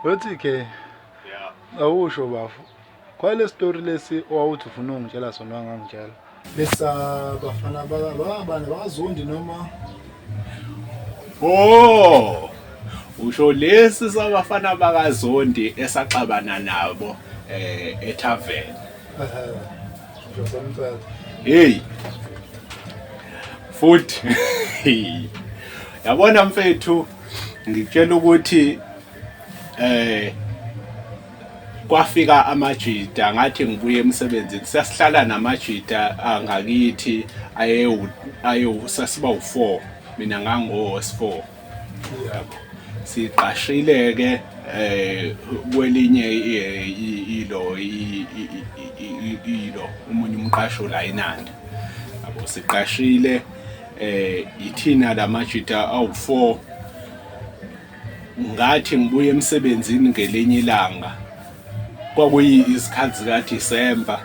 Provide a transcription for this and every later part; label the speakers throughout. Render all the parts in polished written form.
Speaker 1: Uthi ke
Speaker 2: Yeah.
Speaker 1: awusho bafo. Kwale story lesi owawuthi ufuna ungitshela sona wangangitshela. Lesa bafana baba bakazondi noma
Speaker 2: Oh! Usho lesi sabafana bakaZondi esaxabana nabo eh etavern.
Speaker 1: Usho somcela.
Speaker 2: Hey. Futhi yabona mfethu ngikutshela ukuthi eh kwafika amajita ngathi ngibuye emsebenzini sasihlala namajita angakithi ayewu ayewu sasiba u4 mina ngango-4 yabo siqashile ke eh kwelinye ilo ilo umunye umqasho la eNanda yabo siqashile eh ithina lamajita awu4 ngathi ngibuye emsebenzini ngelinye ilanga kwakuyi isikhathi zika December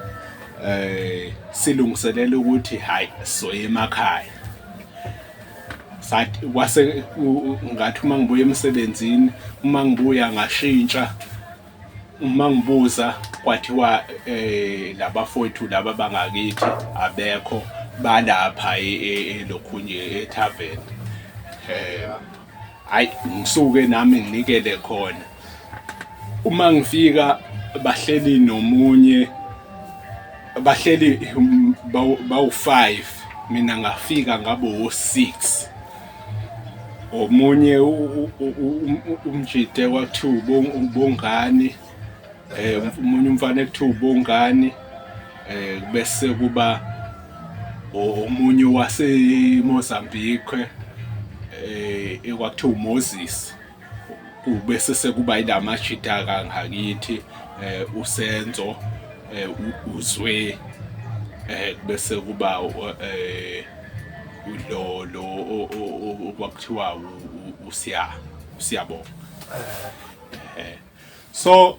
Speaker 2: eh silungiselela ukuthi hayi soye emakhaya sathi kwase ngathi uma ngibuya emsebenzini uma ngibuya ngashintsha uma ngibuza kwathiwa eh labafowethu laba bangakithi abekho balapha elokhunye etavern eh hayi ngisuke nami nginikele khona uma ngifika bahleli nomunye bahleli bawu-5 mina ngafika ngabo wo-6 omunye umjide kwakuthiwa ubongani eh omunye umfana ekuthiwa ubongani eh bese kuba omunye wase Mozambique eh ekwakuthiwa uMoses bese sekuba ilamajita kangakithi eh uSenzo eh uzwe eh bese kuba eh lo lo okwakuthiwa uSiya uSiyabonga eh so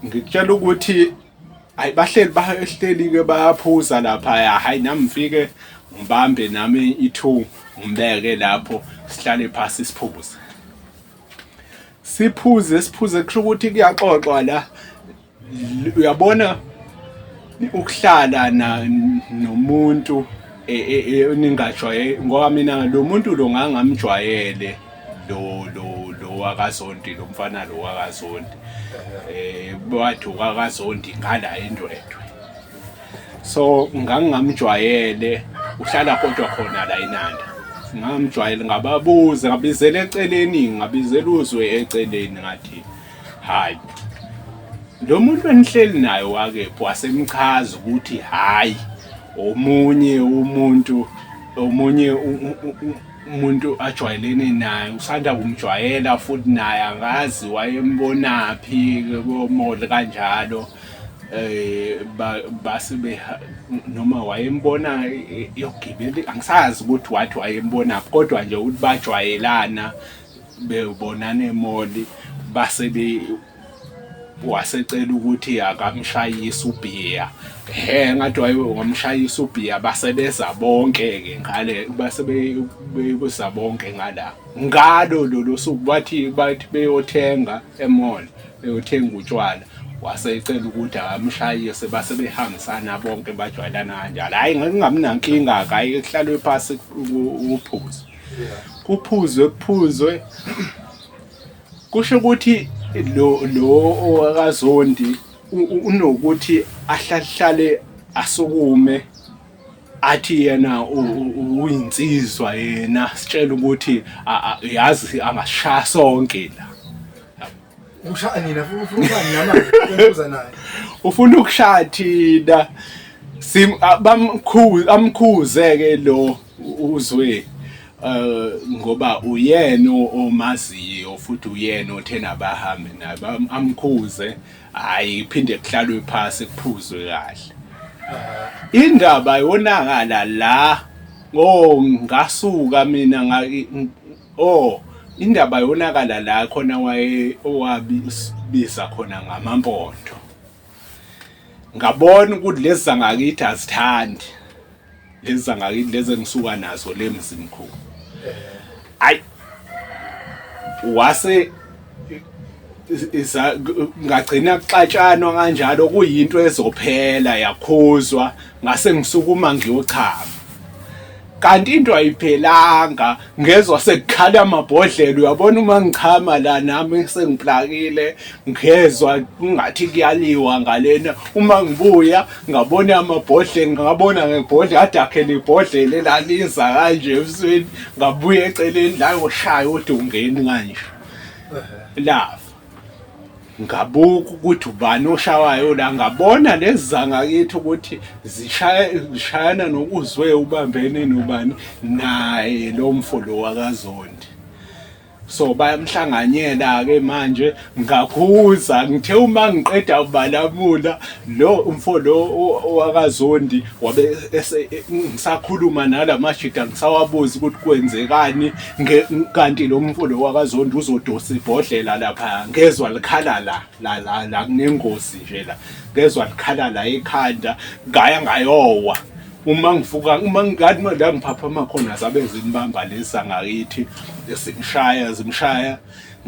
Speaker 2: ngikutshela ukuthi hayi bahleli bahleli ke bayaphuza lapha hayi nami ngifike ngibambe nami i2 ngibeke lapho sihlale phasi siphuze siphuze siphuze kusho ukuthi kuyaxoxwa la uyabona ukuhlala na nomuntu e, e, e, ningajwayele ngoba mina lo muntu lo ngangamjwayele lo lo lo wakaZondi lo mfana lo wakaZondi eh wathi wakaZondi ngala eNdwedwe so ngangingamjwayele uhlala kodwa khona la eNanda ngamjwayele ngababuza ngabizela eceleni ngabizela uzwe eceleni ngathi hayi lo muntu enihleli naye wakephi wasemchaza ukuthi hayi omunye umuntu omunye umuntu ajwayelene naye usanda kumjwayela futhi naye angazi wayembonaphi komall kanjalo eh base be noma wayembona yogibela angisazi ukuthi wathi wayembona kodwa nje ukuthi bajwayelana bebonana emall base be wasecela ukuthi akamshayise ubhiya he ngathi wamshayisa ubhiya basebeza bonke ke ngale base beyuza bonke ngala ngalo lolo suku bathi bathi beyothenga emall beyothenga utshwala wasecela ukuthi akamshayise base behambisana bonke bajwayelana kanjalo hhayi ngingamnankinga-ke hhayi kuhlalwe phasi kuphuze kuphuzwe kuphuzwe kusho ukuthi lo lo owakaZondi unokuthi ahlahlale asukume athi yena uyinsizwa yena sitshela ukuthi yazi angashaya sonke la
Speaker 1: ushaya nina ufuna ukushaya nina manje naye
Speaker 2: ufuna ukushaya thina bamkhuze amkhuze ke lo uzwe eh ngoba uyena omaziyo futhi uyena othe nabahambe naye amkhuze hayi iphinde kuhlalwe phasi kuphuzwe kahle indaba yonakala la oh ngasuka mina nga oh indaba yonakala la khona waye owabiza khona ngamampondo ngabona ukuthi lezi zangakithi azithandi lezi zangakithi lezi engisuka nazo le mzimkhulu ayi wase Ngagcina kuxatshanwa kanjalo, kuyinto ezophela yakhuzwa, ngase ngisukuma ngiyochama. Kanti into ayiphelanga, ngezwa sekukhala amabhodlela. Uyabona uma ngichama la nami sengiplakile, ngezwa kungathi kuyaliwa ngalena. Uma ngibuya ngabona amabhodlela, ngabona ngebhodlela kade akhele ibhodlela elaliza kanje ebusweni, ngabuya eceleni la yoshaya odongeni kanje lafa. Ngabuka ukuthi ubani oshawayo la, ngabona lezi zangakithi ukuthi zishaya zishayana nokuzwe ubambene nobani naye lo mfo lo wakaZondi. So bayamhlanganyela ke manje. Ngakhuza, ngithe uma ngiqeda ubalamula lo umfo lo owakaZondi, wabe ngisakhuluma nalamajida ngisawabuza ukuthi kwenzekani, kanti lo mfo lo wakaZondi uzodosa ibhodlela lapha. Ngezwa likhala la la la la, kunengozi nje la, ngezwa likhala la ekhanda, ngaya ngayowa. Uma ngivuka, uma ngathi la ngiphaphama khona, zabe zimbamba lesa ngakithi, simshaya zimshaya.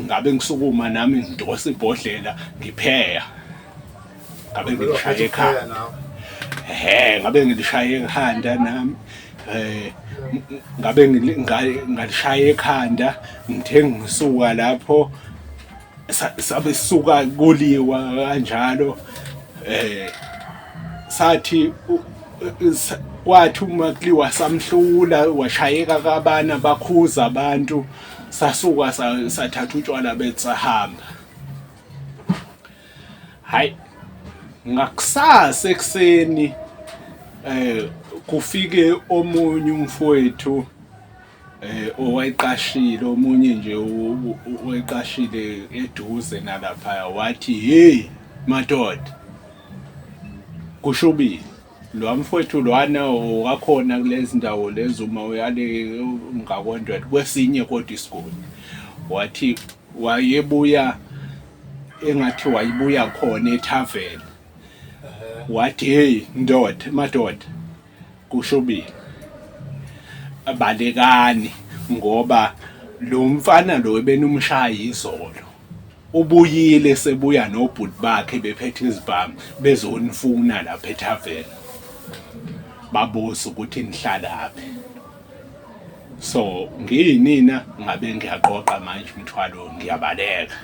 Speaker 2: Ngabe ngisukuma nami ngidosa ibhodlela ngipheya, ngabe ngilishaya ekhanda, he, ngabe ngilishaya ekhanda nami, ngabe ngalishaya ekhanda. Ngithe ngisuka lapho, sabe suka kuliwa kanjalo. Sathi kwathi uma kuliwa samhlula, washayeka kabana, bakhuza abantu, sasuka sathatha utshwala bethu sahamba. Hayi, ngakusasa ekuseni kufike omunye umfowethu owayeqashile, omunye nje owayeqashile eduze nalapha, wathi, "Hey madoda, kushubile." Lo mfowethu lwana wakhona kulezi ndawo lezi, uma uyale ngakoNdwedwe kwesinye kodwa isigodi, wathi wayebuya engathi wayibuya khona ethaveni, wathi, "Hey ndoda, madoda, kushubile, balekani ngoba lo mfana lo ebenumshaya izolo ubuyile, sebuya nobhuti bakhe bephethe izibhamu, bezonifuna lapha ethaveni, babuza ukuthi nihlalaphi. So ngiyinina ngabe ngiyaqoqa manje umthwalo, ngiyabaleka."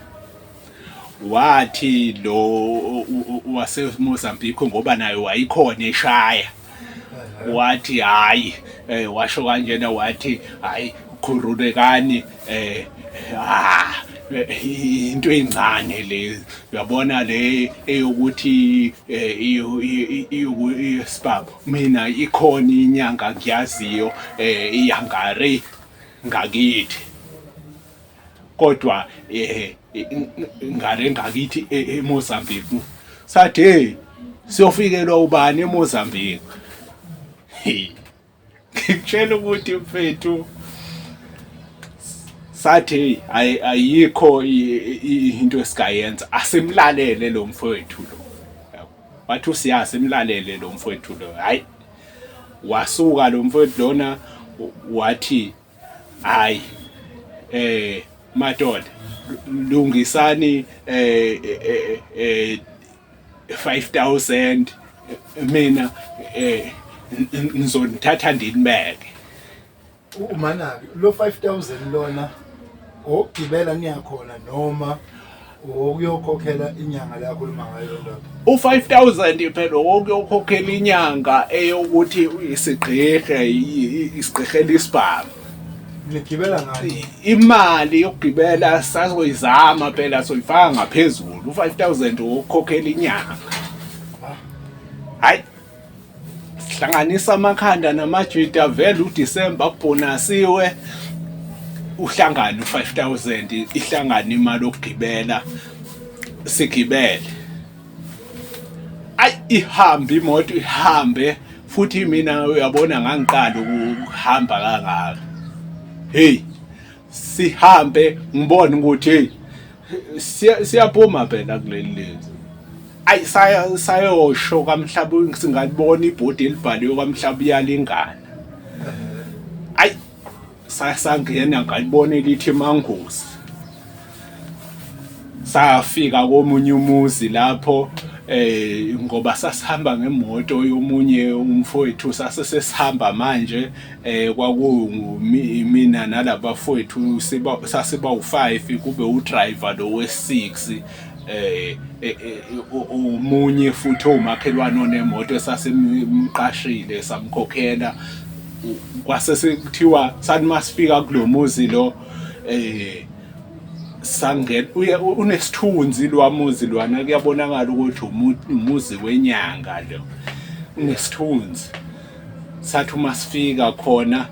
Speaker 2: Wathi lo waseMozambique, ngoba naye wayikhona eshaya, wathi hayi, washo kanjena, wathi, "Hayi, khululekani, ah, into encane le, uyabona le eyokuthi iyo sibhamu, mina ikhona inyanga ngiyaziyo, iyangare ngakithi, kodwa ngare ngakithi eMozambique." Sathi, "Hey, siyofikelwa ubani eMozambique?" Ngikutshela ukuthi mfethu, sathi ayikho into esikayenza, asimlalele lo mfowethu lo. Wathi usiyazi, simlalele lo mfowethu lo. Hayi, wasuka lo mfowethu lona, wathi, "Hayi, madoda, lungisani 5000, mina ngizonithatha ndinibeke."
Speaker 1: Umanaki lo 5000 lona okugibela niyakhona noma okuyokhokhela inyanga la khuluma ngayo ndoda?
Speaker 2: U-5000 phela okuyokhokhela inyanga eyokuthi isigqirhe isigqirhela isibhamu.
Speaker 1: Nigibela ngani?
Speaker 2: Imali yokugibela sazoyizama phela, soyifaka ngaphezulu. U-5000 wokukhokhela inyanga. Hayi, sihlanganisa amakhanda namajita vele, uDisemba kubhonasiwe, uhlangane u5000, ihlangane imali yokugibela, sigibele. Ayi, ihambe imoto, ihambe futhi. Mina uyabona ngangiqala ukuhamba kangaka. Hey, sihambe, ngibone ukuthi hey, siyaphuma phela kuleli lizwe. Ayi, saya sayosho kamhlaba, singalibona ibhodi elibhaliwe kamhlaba uyalingana. Ayi, sangena, ngalibona elithi Mangozi. Safika komunye umuzi lapho ngoba sasihamba ngemoto yomunye umfowethu, sase sesihamba manje kwakuwumina nalabafowethu, sasiba u5, kube udriver lo we6, omunye futhi owumakhelwane onemoto esasimqashile samkhokhela. Kwase sekuthiwa sathi masifika kulomuzi lo sangena, uye unesithunzi lwamuzi lwana, kuyabonakala ukuthi umuzi wenyanga lo, unesithunzi. Sathi uma sifika khona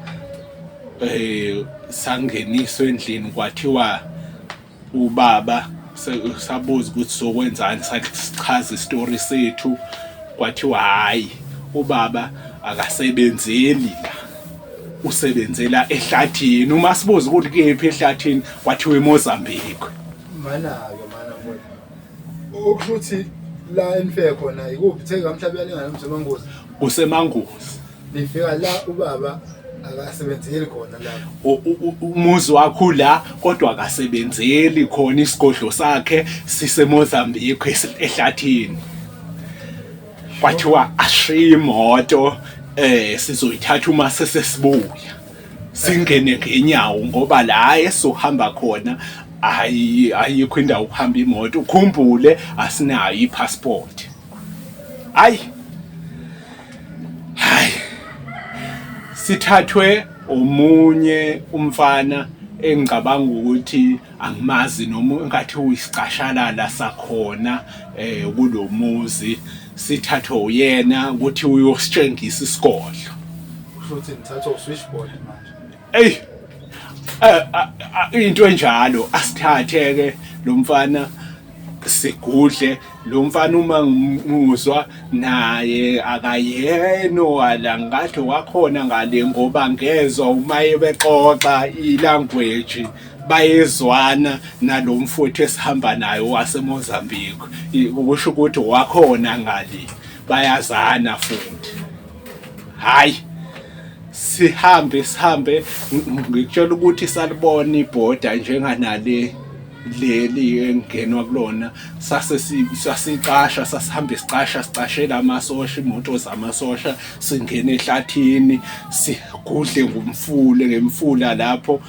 Speaker 2: sangeniswa endlini, kwathiwa ubaba sabuza ukuthi sokwenzani, sachaza isitori sethu, kwathiwa hayi ubaba akasebenzeli la, usebenzela ehlathini. Uma sibuza ukuthi kephi ehlathini, kwathiwa eMozambique.
Speaker 1: Mana-ke mana mfowethu, okusho ukuthi la enifike khona ikuphi? Theka mhlawumbe yalingana umsemangozi.
Speaker 2: Kusemangozi.
Speaker 1: Nifika la ubaba akasebenzeli khona lapho.
Speaker 2: Umuzi wakho la kodwa akasebenzeli khona, isigodlo sakhe siseMozambique ehlathini. Kwathiwa ashiye imoto sizoyithatha uma sesesibuya, singene ngenyawo ngoba la esohamba khona ayikho indawo ukuhamba imoto. Ukhumbule asinayo ipassport. Ayi hayi, sithathwe omunye umfana engicabanga ukuthi angimazi, noma engathi uyisicashalala sakhona kulomuzi. Sithathwe uyena ukuthi uyositshengisa isigodlo.
Speaker 1: Kusho ukuthi nithathwa uswitchboard manje.
Speaker 2: Ey, into enjalo. Asithathe ke lo mfana sigudle lo mfana, uma ngimuzwa naye akayena wala ngathi wakhona ngale, ngoba ngezwa uma bexoxa ilanguage bayezwana nalo mfowethu esihamba naye waseMozambique, kusho ukuthi wakhona ngale, bayazana futhi. Hayi, sihambe sihambe, ngikutshela ukuthi salibona ibhoda njenganale leli engenwa kulona, sase sasicasha, sasihambe sicasha, sicashela amasosha, imoto zamasosha, singene ehlathini, sigudle ngumfule, ngemfula lapho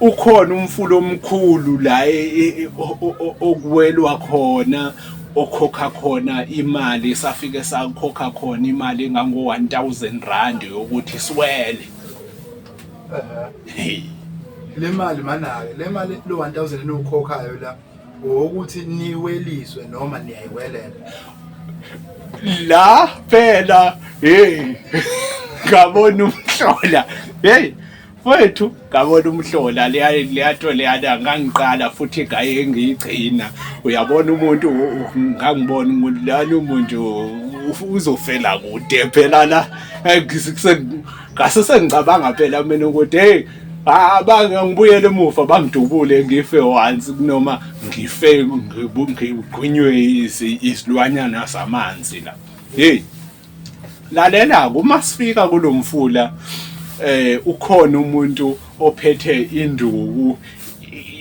Speaker 2: ukhona umfula omkhulu la okuwelwa khona, okhokha khona imali. Safike sakhokha khona imali engango 1000 rand yokuthi siwele.
Speaker 1: Hey, le mali manake, le mali lo 1000 eniwukhokhayo la wokuthi niweliswe noma niyayiwelela?
Speaker 2: La phela, hey, ngabona umhlola. Hey mfowethu, ngabona umhlola leya nto leyana, ngangiqala futhi ngaye ngiyigcina. Uyabona umuntu, ngangibona ukuthi lana umuntu uzofela kude phela la. Ngase sengicabanga phela mina ukuthi hey, abange ngibuyele emuva bangidubule ngife once, noma ngife ngigwinywe izilwanyana zamanzi la. Hey, lalela, uma sifika kulomfula ukhona umuntu ophethe induku,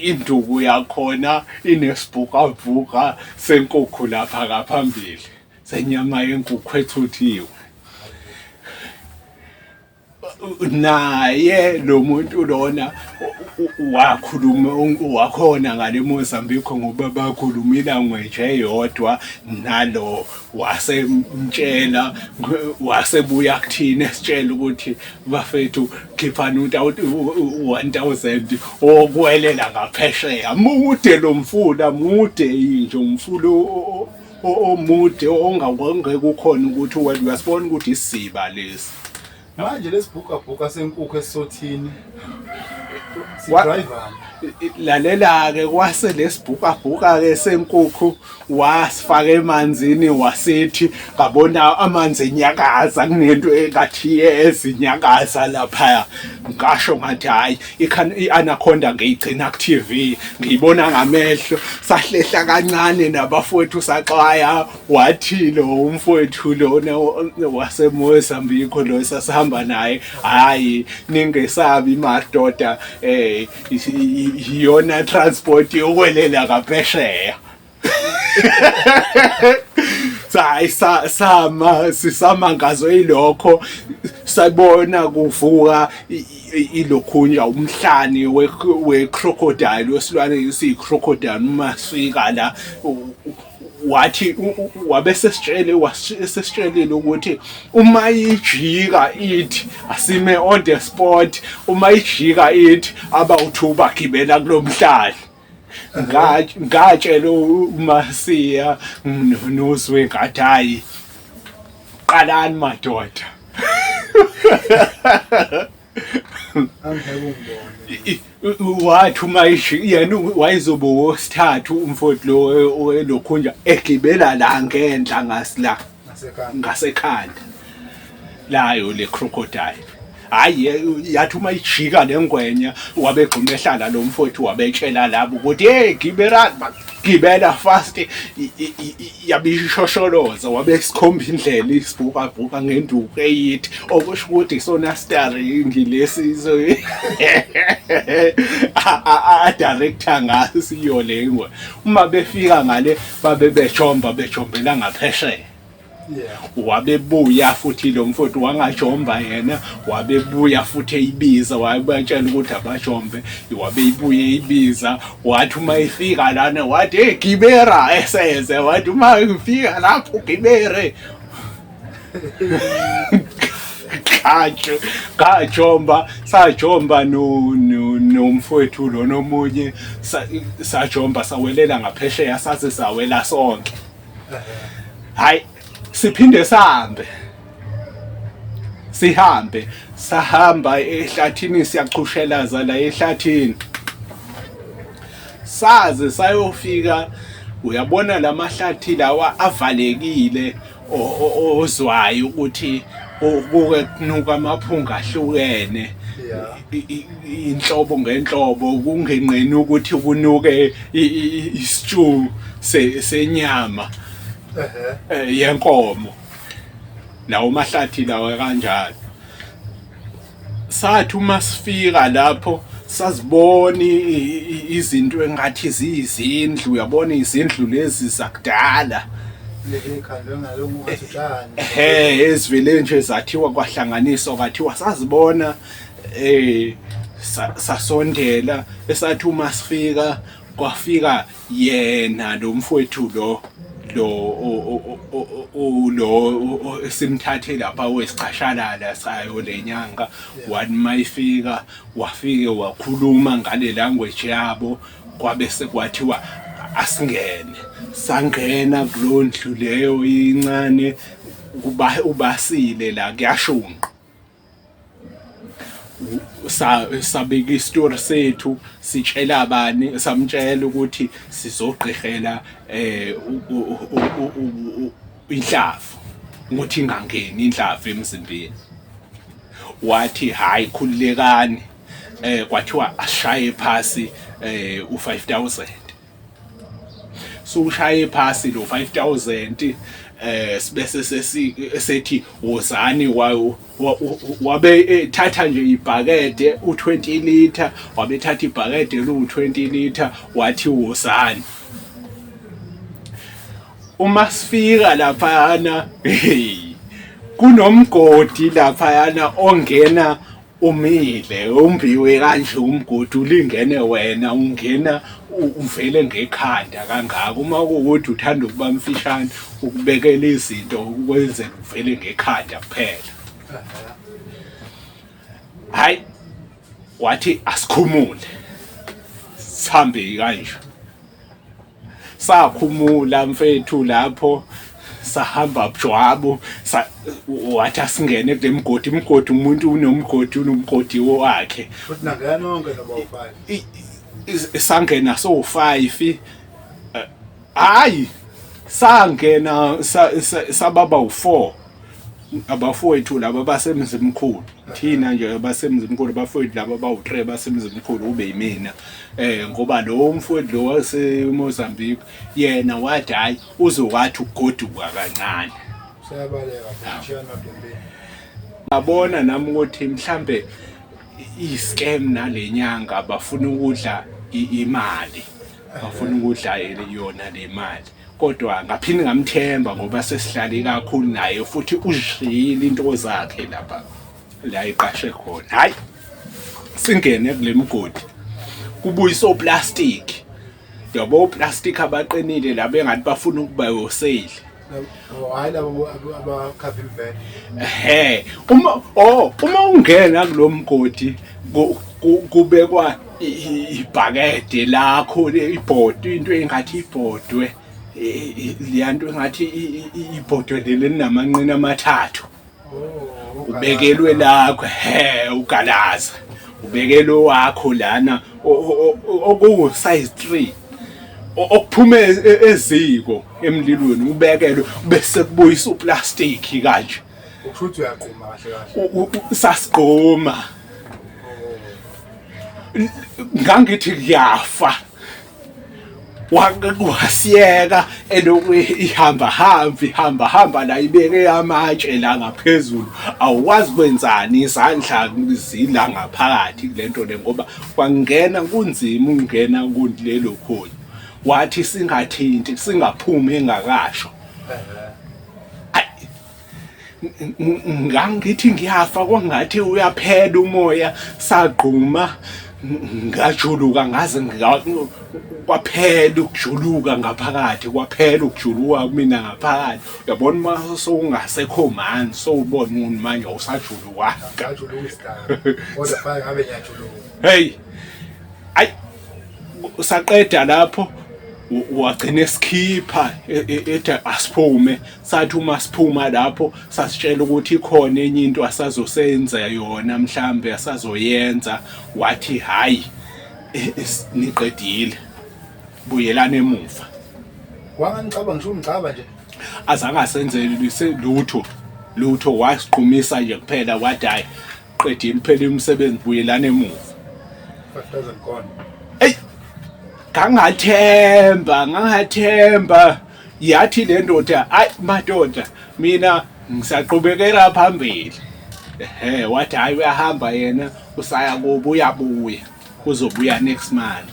Speaker 2: induku yakhona inesibhukabhuka senkukhu lapha ngaphambili, senyama yenkukhu ethuthiwe. Naye lo muntu lona wakhuluma wakhona ngale Mozambique, ngoba bakhuluma ilanguage eyodwa nalo, wasemtshela, wasebuya kuthina esitshela ukuthi bafethu khiphani u-1000 okwelela ngaphesheya. Mude lo mfula, mude nje umfula omude ongeke ukhona ukuthi wena uyasibona ukuthi isiba lesi.
Speaker 1: Manje lesibhukabhuka senkukhu esisothini sidrivana.
Speaker 2: Lalela-ke, kwase lesibhukabhuka-ke senkukhu wasifaka emanzini, wasithi ngabona amanzi enyakaza, kunento engathi yezinyakaza laphaya. Ngasho ngathi hhayi, i-anaconda ngiyigcina ku-TV, ngiyibona ngamehlo. Sahlehla kancane nabafowethu, saxwaya. Wathi lo umfowethu lona waseMozambique lo esasihamba naye, hhayi ningesabi madoda, Iyona transport yokwelela ngaphesheya. Hayi, sama sisamangazwe yilokho, sabona kuvuka ilokhunja umhlani we-crocodile, wesilwane esiyi-crocodile. Uma sifika la, wathi wabe sesitshele, wasesitshelile ukuthi uma ijika ithi asime on the spot, uma ijika ithi abawu-two bagibela kulo mhlali. Ngatshela uMasiya noZwe, ngathi, "Hayi, qalani madoda."
Speaker 1: Angeke ungibone.
Speaker 2: Wathi uma yena wayezoba owesithathu umfowethu lo elokhunja egibela la ngenhla ngasila ngasekhanda layo le crocodile. Hayi, yathi uma ijika le ngwenya, wabe egxuma ehlala lo mfowethu, wabetshela labo ukuthi, "Hey, gibela, gibela fast." Yabishosholoza, wabe sikhomba indlela, isibhukabhuka ngenduku eyithi okusho ukuthi isona steering lesi so a director ngaso siyo le ngwe. Uma befika ngale, babe bejomba, bejombela ngaphesheya. Wabebuya futhi lo mfowethu wangajomba yena, wabebuya futhi eyibiza, wayebatshela ukuthi abajombe, wabe ibuye ibiza. Wathi uma ifika lana, wathi, "Hey, gibera." Eseze wathi uma ngifika lapho, "Gibere." Kajo kajomba, sajomba no nomfowethu lo nomunye, sajomba sawelela ngaphesheya, saze sawela sonke. Hayi, siphinde sihambe, sihambe, sahamba ehlathini, siyachushelaza la ehlathini, saze sayofika. Uyabona lamahlathi lawa avalekile, ozwayo ukuthi kuke kunuka amaphunga ahlukene, inhlobo ngenhlobo, kungenqeni ukuthi kunuke i-stew senyama yenkomo, lawo mahlathi lawa kanjalo. Sathi uma sifika lapho, sazibona izinto engathi ziyizindlu, uyabona izindlu lezi zakudala.
Speaker 1: Lekhandwe ngalo ngathi utshani.
Speaker 2: Ehe, ezivele nje zathiwa kwahlanganiswa kwathiwa, sazibona, sasondela. Esathi uma sifika, kwafika yena lo mfowethu lo esimthathe lapha wesichashalala sayo lenyanga. Wathi mayifika, wafike wakhuluma ngale language yabo, kwabe sekwathiwa asingene. Sangena kulo ndlu leyo incane, kuba ubasile la, kuyashunqa. Sabika isitori sethu, sitshela abani, samtshela ukuthi sizogqihela inhlavu, ukuthi ingangeni inhlavu emzimbeni. Wathi, "Hayi, khululekani." Kwathiwa ashaye phasi u5000. So ushaye phasi lo 5000, sibese sesi sethi wozani. Wabe ethatha nje ibhakede u20 liter, wabe ethatha ibhakede lu20 liter, wathi wozani. Uma sifika laphayana, hey, kunomgodi laphayana ongena umile, umbiwe kanje umgodi, ulingene wena, ungena uvele ngekhanda kangaka. Uma kuwukuthi uthanda ukuba mfishane, ukubekela izinto ukwenzela uvele ngekhanda kuphela. Hayi, wathi asikhumule sihambe kanje. Sakhumula mfethu lapho, sahamba bujwabu. Wathi asingene kule mgodi, imgodi, umuntu unomgodi, unomgodi wakhe.
Speaker 1: Futhi nangena nonke noba u-five?
Speaker 2: Sangena so-five. Hayi, sangena sababa u-four, abafowethu laba basemzimkhulu, thina nje abasemzimkhulu, abafowethu laba bawu-3 basemzimkhulu, ube yimina, ngoba lo mfowethu lo waseMozambique yena wathi hayi, uzokwathi ukugoduka kancane.
Speaker 1: Useyabaleka futhi, ushiya amadombeni.
Speaker 2: Ngabona nami ukuthi mhlambe i-scam nalenyanga, bafuna ukudla. Imali bafuna ukudla yona le mali, kodwa ngaphinde ngamthemba ngoba sesihlale kakhulu naye futhi uzishiyile into zakhe lapha la iqashe khona. Hayi, singene kule mgodi, kubuyisa oplastic, yabo, oplastic abaqinile laba engathi bafuna ukuba yosale.
Speaker 1: Hayi, labo abakhava imvelo.
Speaker 2: Ehe, uma oh uma ungena kulo mgodi kubekwa ibhakede lakho, ibhodwe, into engathi ibhodwe leyanto engathi ibhodwe leli linamanqina amathathu. Ubekelwe lakho, he, ugalaza ubekelwe wakho lana okuwu size 3 okuphume eziko emlilweni, ubekelwe bese kubuyisa uplastic kanje.
Speaker 1: Ukusho ukuthi uyaqhuma kahle kahle.
Speaker 2: Sasigqoma, ngangithi kuyafa. Wasiyeka elokhu ihamba hamba ihamba hamba la, ibeke amatshe la ngaphezulu, awukwazi kwenzani, izandla zila ngaphakathi kulento le ngoba kwangena kunzima ukungena kulelo khona. Wathi singathinti, singaphumi engakasho. Ngangithi ngiyafa, kwangathi uyaphela umoya. Sagquma, ngajuluka ngaze kwaphela ukujuluka ngaphakathi, kwaphela ukujuluka kumina ngaphakathi. Uyabona uma sowungasekho manzi, sowubona ukuthi manje awusajuluka.
Speaker 1: Ngajuluka isidala. Kodwa fanele ngabe ngiyajuluka.
Speaker 2: Hey, ayi, saqeda lapho, wagcina esikhipha, ethi asiphume. Sathi uma siphuma lapho, sasitshela ukuthi ikhona enye into asazosenza yona, mhlambe asazoyenza. Wathi, "Hayi, niqedile, buyelana emuva."
Speaker 1: Wanganicaba ngisho ungicaba nje.
Speaker 2: Azange asenzele lutho lutho, wasiqhumisa nje kuphela, wathi, "Hayi, qedile, phela umsebenzi, buyelana emuva."
Speaker 1: 5000 gone.
Speaker 2: Ey, ngangathemba, ngangathemba. Yathi le ndoda, "Ayi madoda, mina ngisaqhubekela phambili." Ehe, wathi hayi, uyahamba yena, usaya kubo, uyabuya, uzobuya next month,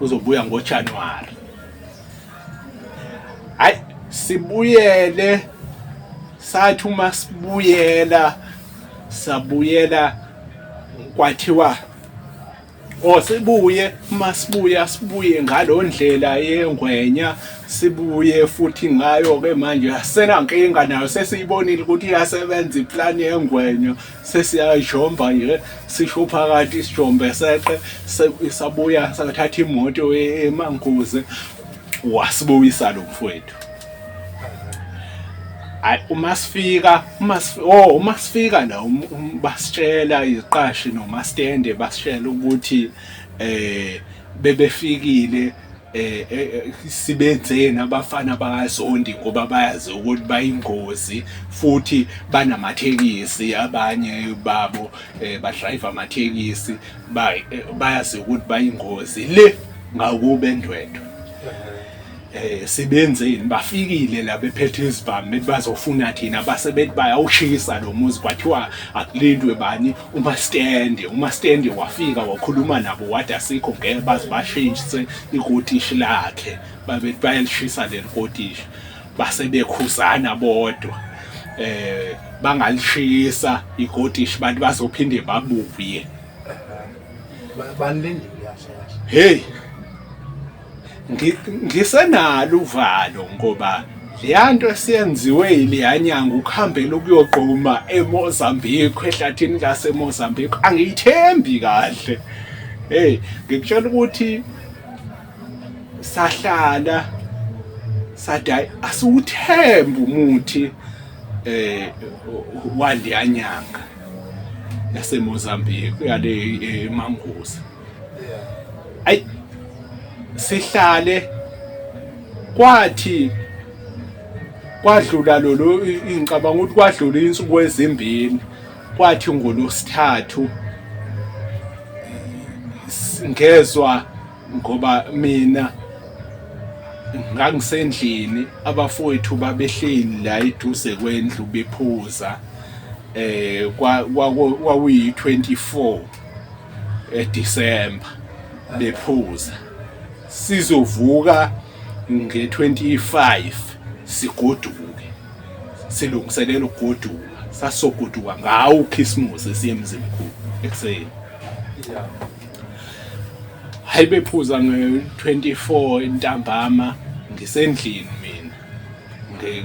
Speaker 2: uzobuya ngoJanuary. Hayi, sibuyele. Sathi uma sibuyela, sabuyela, kwathiwa, oh, sibuye, uma sibuya sibuye ngalondlela yengwenya, sibuye futhi ngayo ke manje asenankinga nayo, sesiyibonile ukuthi iyasebenza iplan yengwenya, sesiyayijomba nje, sisho phakathi isijombe seqe. Sabuya, sathatha imoto eManguze, wasibuyisa lo mfowethu. Hayi, uma sifika, oh, uma sifika la, basitshela iziqashi nomastende, basitshela ukuthi bebefikile, sibenzeni abafana bakaZondi, ngoba bayazi ukuthi bayingozi futhi banamathekisi, abanye babo badrive amathekisi, bayazi ukuthi bayingozi le ngakube eNdwedwe. Sibenzeni? Bafikile la bephethe izibhamu, bethi bazofuna thina, base bethi bayawushisa lo muzi. Kwathiwa akulindwe bani, umastende. Umastende wafika wakhuluma nabo, wathi asikho, ngeke baze bashintshise ikotishi lakhe, babethi bayalishisa leli kotishi. Base bekhuzana bodwa, bangalishisa ikotishi, bantu bazophinde babuye.
Speaker 1: Banilindile kahle kahle.
Speaker 2: Hey, ngisenalo uvalo ngoba leyanto esiyenziwe yileyanyanga, ukuhambela ukuyogquma eMozambique, ehlathini laseMozambique, angiyithembi kahle. Hey, ngikutshela ukuthi sahlala sathi hayi, asiwuthembi umuthi waleyanyanga yaseMozambique, yale eManguza. Ayi, sihlale, kwathi kwadlula lolo, ngicabanga ukuthi kwadlula insuku ezimbili, kwathi ngolosithathu ngezwa, ngoba mina ngangisendlini, abafowethu babehleli la eduze kwendlu bephuza, kwakuyi 24 eDecember. Bephuza. Sizovuka nge-25 sigoduke. Silungiselela ukugoduka. Sasogoduka ngawo uKhisimusi siye eMzimkhulu ekuseni.
Speaker 1: Yeah.
Speaker 2: Hayi bephuza nge-24 ntambama ngisendlini mina.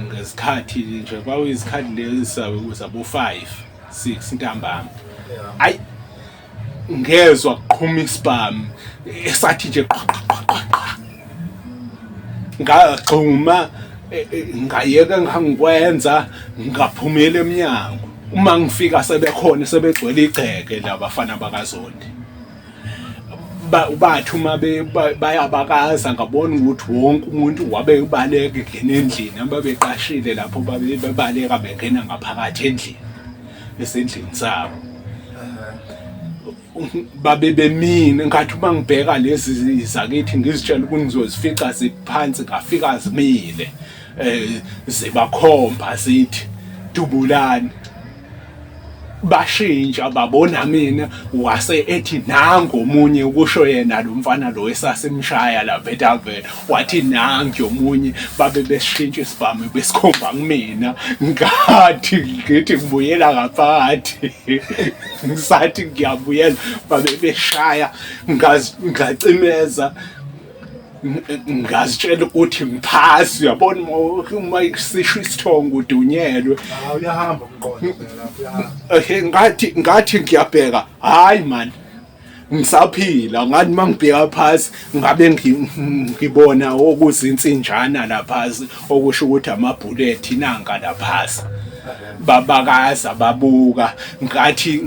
Speaker 2: Ngezikhathi nje kwakuyizikhathi lezi zabo 5 6 ntambama.
Speaker 1: Yeah.
Speaker 2: Ayi ngezwa kuqhuma isibhamu esathi nje qha qha qha qha qha. Ngagxuma ngayeka engangikwenza ngaphumela emnyango. Uma ngifika sebekhona sebegcwele igceke labafana bakaZondi. Bathi uma bayabakaza ngabona ukuthi wonke umuntu wabe ubaleka engena endlini, ababeqashile lapho babe bebaleka bengena ngaphakathi endlini esendlini zabo. Babe bemile ngathi uma ngibheka lezi zakithi ngizitshela ukuthi ngizozifica ziphansi, ngafika zimile zibakhomba zithi dubulani. Bashintsha babona mina, wase ethi nangu omunye, kusho yena lo mfana lo esasimshaya lapha etaveni, wathi nangu omunye. Babe beshintsha isibhamu besikhomba kumina, ngathi ngithi ngibuyela ngaphakathi, ngisathi ngiyabuyela babe beshaya, ngacimeza ngazitshela ukuthi ngiphasi. Uyabona uma sisho isithongo udunyelwe.
Speaker 1: Hawu, uyahamba umqondo phela lapho, uyahamba.
Speaker 2: Ehe, ngathi ngiyabheka, hayi man ngisaphila. Ngathi mangibheka phasi ngabe ngibona okuzinsinjana laphasi, okusho ukuthi amabhulethi nanka laphasi. Babakaza babuka, ngathi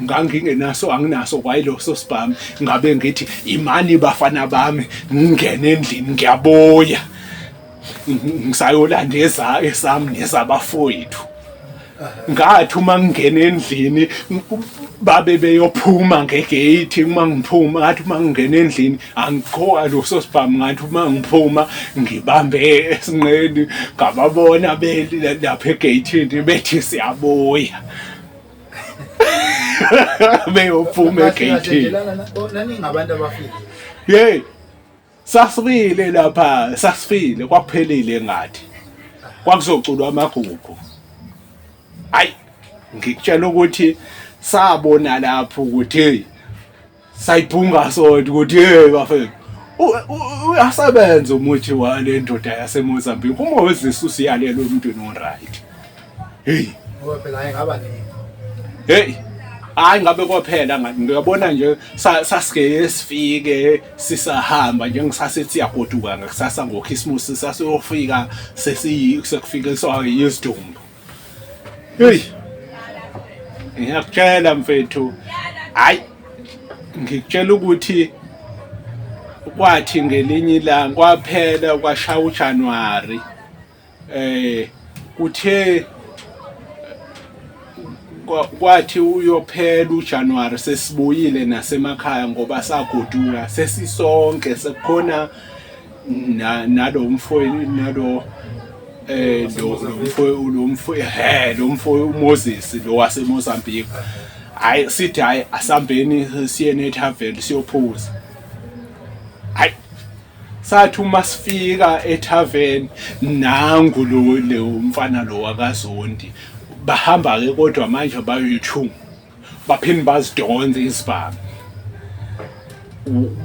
Speaker 2: ngangingenaso, anginaso kwayiloso sibhamu. Ngabe ngithi imani bafana bami, ngingene endlini ngiyabuya ngisayolanda esami nezabafowethu. Ngathi uma ngingena endlini babe beyophuma ngegate, uma ngiphuma ngathi uma ngingena endlini angikho loso sibhamu, ngathi uma ngiphuma ngibambe esinqeni, ngababona beli lapha egate bethi siyabuya beyophuma egate.
Speaker 1: Naningabantu abafile.
Speaker 2: Hey, sasifile lapha, sasifile, kwakuphelile ngathi kwakuzoculwa amagugu. Hayi ngikutshela ukuthi sabona lapho ukuthi hey, sayibhunga sodwa ukuthi hey bafethu, uyasebenza umuthi wale ndoda yaseMozambique. Uma wezisa usiyalela emntwini o-right. Hey,
Speaker 1: ngoba phela hayi ngaba ningi.
Speaker 2: Hey, hayi ngabe kwaphela ngathi ngiyabona nje sasike sifike sisahamba nje ngisasithi siyagoduka ngakusasa ngoKhisimusi, sasiyofika sekufikiswa isidumbu. Hey, ngiyakutshela mfethu, hayi ngikutshela ukuthi kwathi ngelinye ilanga kwaphela kwashaya uJanuary, kuthe kwathi uyophela uJanuary sesibuyile nasemakhaya ngoba sagoduka sesisonke, sekukhona nalo mfo nalo lo mfo lo mfo he lo mfo uMoses lo waseMozambique. Hayi sithi hayi asambeni siye nethaveni siyophuza. Hayi sathi uma sifika ethaveni nangu lo mfana lo wakaZondi, bahamba ke kodwa manje bayi-2 baphinde bazidonse isibhamu,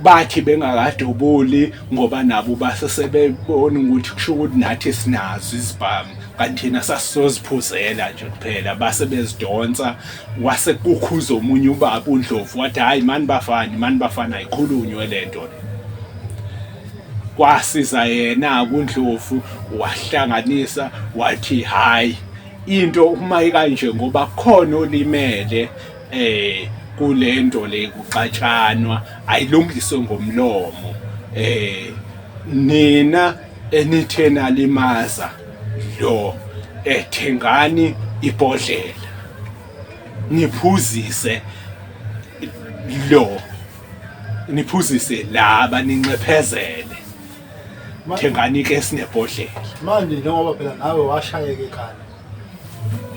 Speaker 2: bathi bengakadubuli ngoba nabo basesebebona ukuthi kusho ukuthi nathi sinazo izibhamu, kanti thina sasizoziphuzela nje kuphela. Base bezidonsa, wase kukhuza omunye ubaba uNdlovu wathi hayi mani bafana, mani bafana, ayikhulunywe lento le. Kwasiza yena kuNdlovu wahlanganisa wathi hayi into uma ikanje ngoba khona olimele kulento le kuxatshanwa ayilungiswe ngomlomo, nina enithe nalimaza lo ethengani ibhodlela niphuzise lo, niphuzise laba ninxephezele, thengani ke sinebhodlela.
Speaker 1: Manje njengoba phela nawe washayeka ekhanda,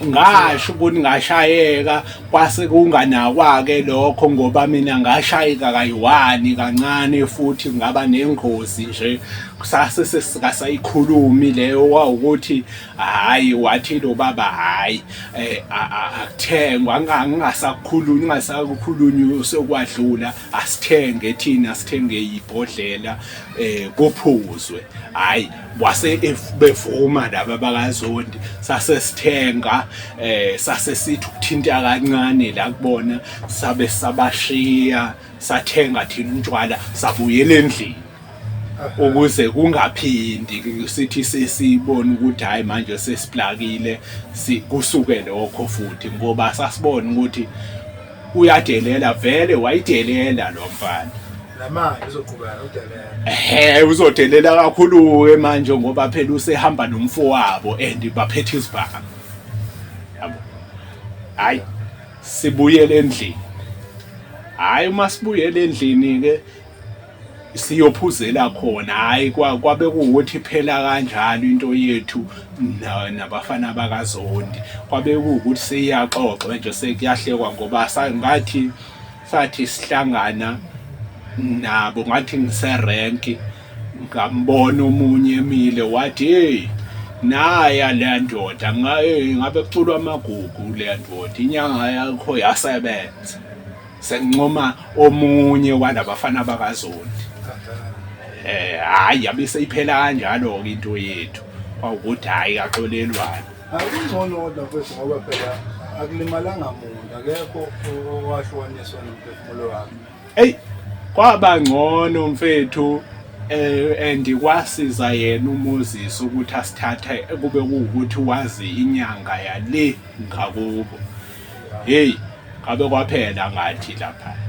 Speaker 2: Ngasho ukuthi ngashayeka kwase kunganakwa-ke lokho ngoba mina ngashayeka kayi-one kancane futhi ngaba nengozi nje kusase sesikasayikhulumi leyo kwawukuthi hhayi wathi lo baba hhayi um akuthengwa ngingasakhulumi ngingasakhulunywa sekwadlula asithenge thina sithenge ibhodlela eh kuphuzwe hayi wase bevuma laba bakaZondi sase sithenga eh sase sithi ukuthinta kancane la kubona sabe sabashiya sathenga thina utshwala sabuyela endlini ukuze kungaphindi sithi sesibona ukuthi hayi manje sesiplakile kusuke lokho futhi ngoba sasibona ukuthi uyadelela vele wayidelela lo mfana
Speaker 1: namanje uzoqhubeka nokudelela
Speaker 2: ehe uzodelela kakhulu-ke manje ngoba phela usehamba nomfowabo and baphethe izibhamu yabo hayi sibuyele endlini hayi uma sibuyele endlini-ke siyophuzela khona hayi kwabe kuwukuthi phela kanjalo into yethu nabafana bakaZondi kwabe kuwukuthi seyiyaxoxa nje sekuyahlekwa ngoba ngathi sathi sihlangana nabo ngathi ngiserenki ngambona omunye emile wathi hey naya le ndoda ngabe kuculwa amagugu le ndoda inyanga yakho yasebenza sengincoma omunye walabafana bakaZondi eh hayi yabe seyiphela kanjalo ke into yethu kwawukuthi hayi kaxolelwana
Speaker 1: akungcono kodwa mfethu ngoba phela akulimalanga muntu akekho owahlukaniswa nomphefumulo wakhe
Speaker 2: eyi kwaba ngcono mfethu eh and kwasiza yena uMoses ukuthi asithathe kube kuwukuthi wazi inyanga yale ngakubo hey ngabe kwaphela ngathi lapha.